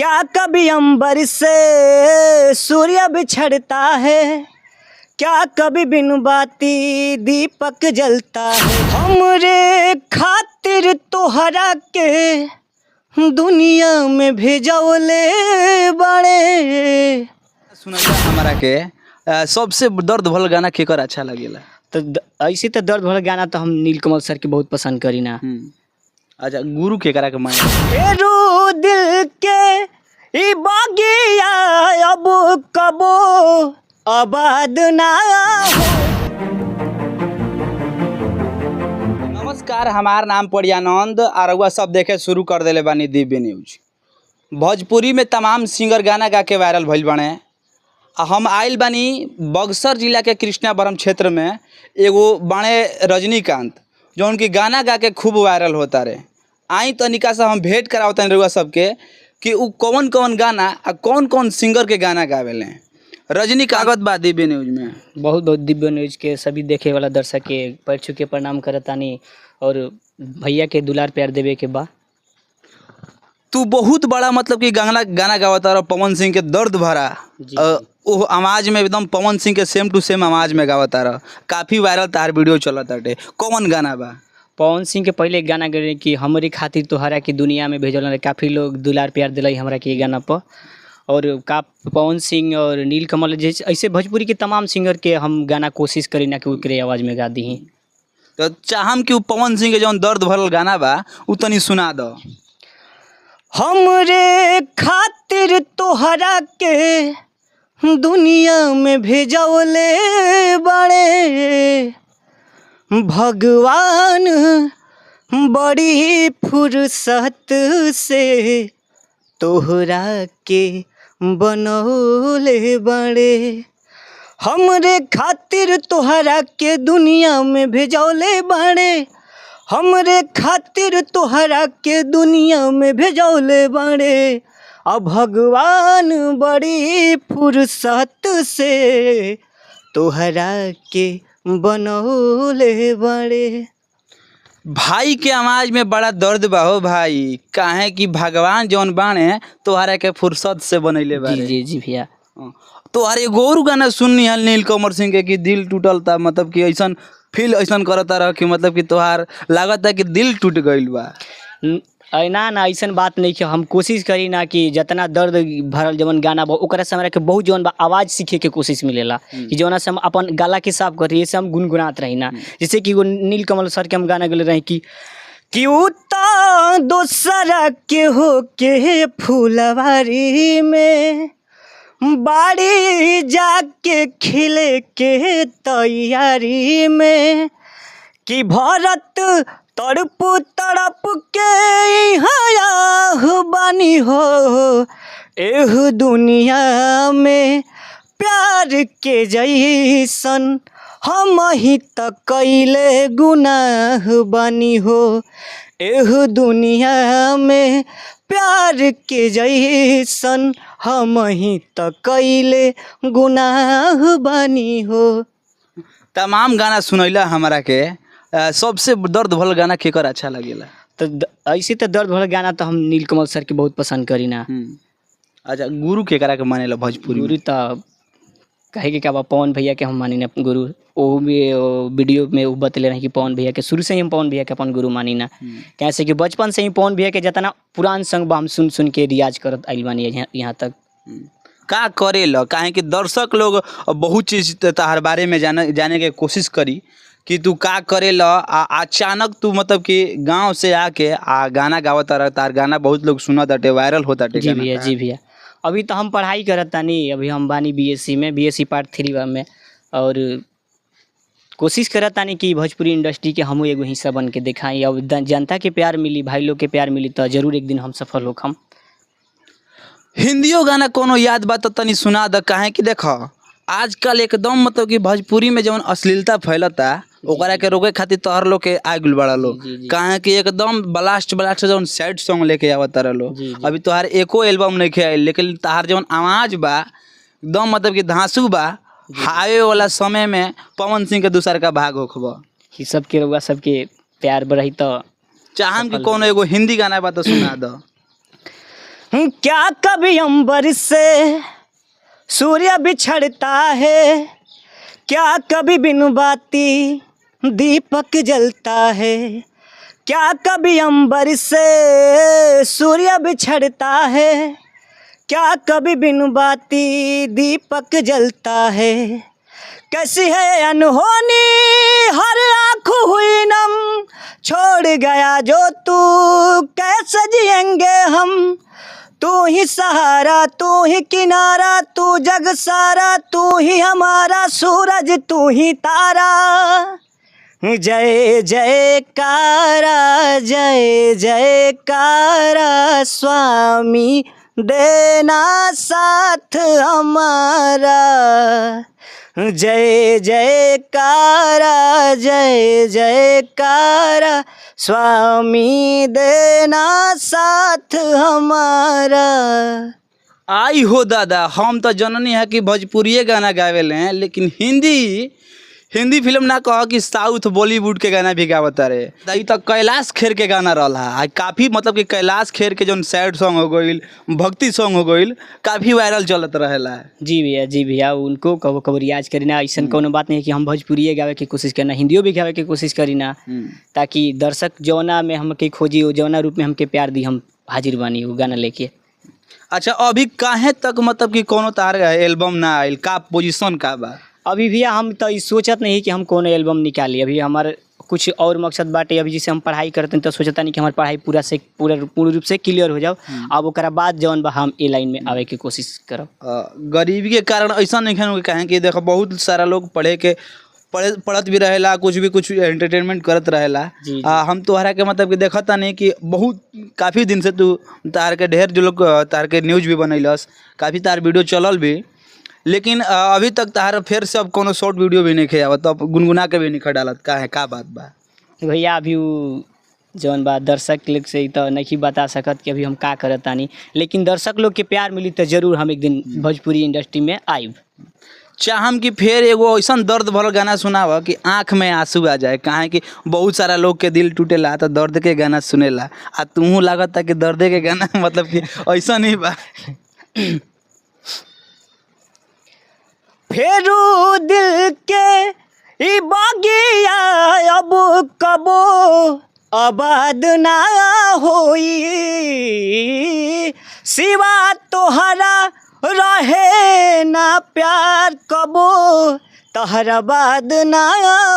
क्या कभी अंबर से सूर्य बिछड़ता है, क्या कभी बिन बाती दीपक जलता है। हमरे खातिर तोहरा के दुनिया में भेजवले बड़े। सुनैला हमारा के सबसे दर्द भरल गाना केकर अच्छा लगेला? तो ऐसे तो दर्द भरल गाना तो हम नीलकमल सर के बहुत पसंद करी ना। अच्छा, गुरु केकरा के माने? रू दिल के ई बगिया अब कबो आबाद ना हो। नमस्कार, हमार नाम परियानंद आ रउआ सब देखे शुरू कर देले बानी दिव्य न्यूज। भोजपुरी में तमाम सिंगर गाना गा के वायरल भइल बाड़े आ हम आइल बानी बक्सर जिला के कृष्णावरम क्षेत्र में एगो बाणे रजनीकांत, जौन की गाना गा के खूब वायरल होता रहे। आई तनिका से हम भेंट करावतनी रउआ सबके कि उ कौन कौन गाना आ कौन कौन सिंगर के गाना गावेले। रजनीकांत बा दिव्य न्यूज में। बहुत बहुत दिव्य न्यूज के सभी देखे वाला दर्शक के पैर छू के प्रणाम करतानी और भैया के दुलार प्यार देवे के बा। तू बहुत बड़ा मतलब कि गाना गाना गावता रह पवन सिंह के दर्द भरा। जी। वो आवाज में एकदम पवन सिंह के सेम टू सेम आवाज में गावता रह। काफी वायरल तार वीडियो चलत ताटे। कौन गाना बा? पवन सिंह के पहले एक गाना गए कि हमरे खातिर तोहरा की दुनिया में भेजल रहे। काफ़ी लोग दुलार प्यार दिलाई हमरा के गाना पर। और का पवन सिंह और नीलकमल जैसे ऐसे भोजपुरी के तमाम सिंगर के हम गाना कोशिश करी ना कि ओकरे आवाज़ में गा दी। तो चाहम कि उ पवन सिंह के जौन दर्द भरल गाना बा उ तनी सुना दो। हमरे खातिर तोहरा के दुनिया में भेजवले बड़े, भगवान बड़ी फुर्सत से तोहरा के बनौले बड़े। हमरे खातिर तोहरा के दुनिया में भेजौले बड़े, हमरे खातिर तोहरा के दुनिया में भेजौले बड़े, अब भगवान बड़ी फुर्सत से तोहरा के बनौले बड़े। भाई के आवाज में बड़ा दर्द बा हो भाई, काहे कि भगवान जौन बाणे तोहरा के फुर्सत से बनैले जी बारे। जी जी भैया। तोहर एगो और गाना सुननी हल नीलकमल सिंह के कि दिल टूटल था, मतलब कि ऐसन फील ऐसन करता रह कि मतलब कि तोहार लागत है कि दिल टूट गइल बा। ना ना ऐसन बात नहीं कि हम कोशिश करी ना कि जितना दर्द भरल जवन गाना बा ओकरा से हमरा के बहुत जवन बा आवाज़ सीखे के कोशिश मिलेला कि जवना से हम अपन गला के साफ करी, ऐसे हम गुनगुनात रही ना। जैसे कि एगो नीलकमल सर के हम गाना गेले रही कि उता दोसरा के हो के फुलवारी में बाड़ी जाके खिले के तैयारी में, कि भरत तड़प तड़प के इहाँ बानी हो, एह दुनिया में प्यार के जैसन हम ही त कैले गुनाह बानी हो, एह दुनिया में प्यार के जैसन हम ही त कैले गुनाह बानी हो। तमाम गाना सुनैला हमारा के, सबसे दर्द भरल गाना केकर अच्छा लगेला? तो ऐसे तो दर्द भरल गाना तो हम नीलकमल सर के बहुत पसंद करी ना। अच्छा, गुरु केकरा के मानेला भोजपुरी में? गुरु तो कहे के का बा, पवन भैया के हम मानी ना गुरु। ओहू में ओ वीडियो में उ बतले रहे कि पवन भैया के शुरू से ही हम पवन भैया के अपन गुरु मानी ना। कैसे कि बचपन से ही पवन भैया के जितना पुरान संग बा हम सुन सुन के रियाज करत आइल बानी यहाँ तक। का करेला? काहे कि दर्शक लोग बहुत चीज़ तोहार बारे में जाने जाने के कोशिश करी कि तू का करेला आ अचानक तू मतलब कि गांव से आके आ गाना गावता रह, तार गाना बहुत लोग सुनत ताटे, वायरल होता जी भैया, जी भैया। अभी तो हम पढ़ाई करत तानी, अभी हम बानी बीएससी में, बीएससी पार्ट 3 में, और कोशिश करत तानी कि भोजपुरी इंडस्ट्री के हमहू एगो हिस्सा बन के दिखाई। अब जनता के प्यार मिली, भाई लोग के प्यार मिली तो जरूर एक दिन हम सफल होखम। हिंदियो गाना कोनो याद बा तो तनी सुना द, काहे कि देख आजकल एकदम मतलब कि भोजपुरी में जौन अश्लीलता फैलता ओकरा के रोके खातिर तोहर लोग के आग बड़ा लोग, काहे कि एकदम ब्लास्ट ब्लास्ट जौन सैड सॉन्ग लेके आवत तारा लोग। अभी तोहार एको एल्बम नहीं आइल, लेकिन तोहार जौन आवाज बा एकदम मतलब कि धांसू बा। हावे वाला समय में पवन सिंह के दूसर का भाग होखबा। ई सबके रउआ सबके प्यार बढ़ी तो चाहम कि कोनो एगो हिंदी गाना बा तो सुना दो। क्या कभी अंबर से सूर्य बिछड़ता है, क्या कभी बिन बाती दीपक जलता है, क्या कभी अंबर से सूर्य बिछड़ता है, क्या कभी बिन बाती दीपक जलता है। कैसी है अनहोनी हर आँख हुई नम, छोड़ गया जो तू कैसे जिएंगे हम। तू ही सहारा तू ही किनारा, तू जग सारा तू ही हमारा सूरज तू ही तारा। जय जयकारा जय जयकारा स्वामी देना साथ हमारा। जय जयकारा जय जयकारा स्वामी देना साथ हमारा। आई हो दादा, हम तो जननी है कि भोजपुरिये गाना गावेले हैं, लेकिन हिंदी हिंदी फिल्म ना कह कि साउथ बॉलीवुड के गाना भी गावत रहे। ई तो कैलाश खेर के गाना रहला आ काफ़ी, मतलब कि कैलाश खेर के जौन सैड सॉन्ग हो गईल, भक्ति सॉन्ग हो गईल, काफ़ी वायरल चलत रहेला। जी भैया, जी भैया, उनको कबो कबो रियाज करीना। ऐसा कोनो बात नहीं है कि हम भोजपुरिये गावे के कोशिश करना, हिंदियो भी गावे के कोशिश करीना, ताकि दर्शक जौना में हमके खोजी, वो जौना रूप में हमके प्यार दी, हम हाजिर बानी वो गाना लेके। अच्छा, अभी काहे तक मतलब कि कोनो तार एल्बम ना आइल, का पोजीशन का बा? अभी भैया हम तो ई सोचत नहीं कि हम कोनो एल्बम निकाली, अभी हमार कुछ और मकसद बाटे। अभी जैसे हम पढ़ाई करते हैं तो सोचता नहीं कि हमार पढ़ाई पूरा से पूरा पूर्ण रूप से क्लियर हो जाओ, अब ओकरा बाद जौन बा हम ए लाइन में आवे के कोशिश करब। गरीबी के कारण ऐसा नहीं है, काहे कि देखो बहुत सारा लोग पढ़े के पढ़े पढ़त भी रहेला, कुछ भी कुछ एंटरटेनमेंट करत रहेला। जी। हम तोहरा के मतलब कि देखता नहीं कि बहुत काफ़ी दिन से तू तार के ढेर जो लोग तार के न्यूज भी बनैलस, काफ़ी तार वीडियो चलल भी, लेकिन अभी तक तार फिर से अब कोनो शॉर्ट वीडियो भी नहीं खे आवत, अब गुनगुना के भी नहीं खा डालत, का है का बात बा? भैया अभी उ जौन बा दर्शक लोग से तो नहीं बता सकत कि अभी हम का करत तानी, लेकिन दर्शक लोग के प्यार मिली तो जरूर हम एक दिन भोजपुरी इंडस्ट्री में आइब। चाहम कि फिर एगो ऐसन दर्द भरल गाना सुनाव कि आँख में आंसू आ जाए, काहे कि बहुत सारा लोग के दिल टूटेला तो दर्द के गाना सुनेला, आ तुहू लागता कि दर्दे के गाना मतलब कि ऐसा नहीं बा। फेरू दिल के ई बगिया अब कबो आबाद ना होई, सिवा तोहरा रहे ना प्यार कबो तहरा बाद ना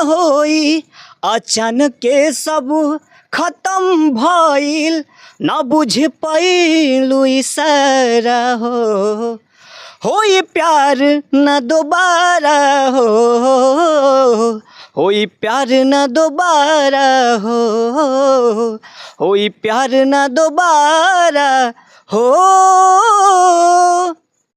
होई। अचानक के सब खत्म भइल न बुझ पैलू इशारा हो, होई प्यार न दोबारा हो, होई प्यार न दोबारा हो, होई प्यार न दोबारा हो।